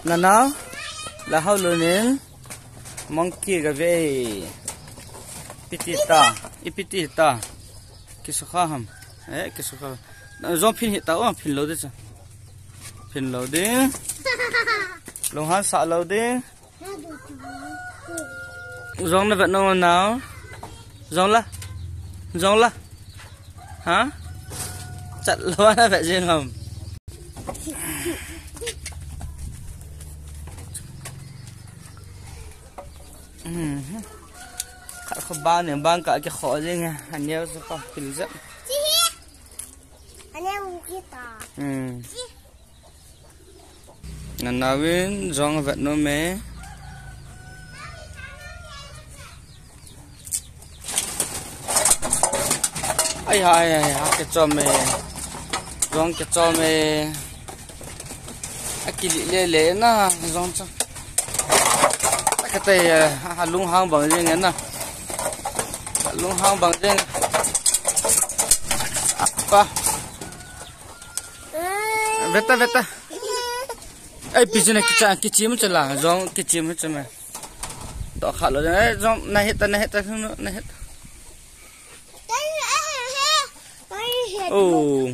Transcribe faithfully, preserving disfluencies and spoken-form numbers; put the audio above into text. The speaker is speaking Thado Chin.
Nana, la hao lo nin, monkey ga ve. Piti ta, i piti ta. Kisukha ham. Eh, kisukha. Na jong phin hita, oh, phin lo de cha. Phin lo de. Long han sa lo de. Jong na vet nong nau. Jong la. Jong la. Ha? Chat lo na vet jing ham. Mhm. Khat kho ba ne bang ka ke kho jing ha. Aneo sa pa pil jep. Aneo kita. Hmm. Nana vin jong vet nom e. Ai, ai, ai, ai, ke chom e. Jong ke chom e. A kili le le na, jong cha. Ka te, eh, a lung hang bang jing na. A lung hang bang jing. Pa. Veta, veta. Ai, pi jin kicha, kichim chula, jong kichim chuma. To kha lo, eh, jong na heta, na heta, na heta. Oh.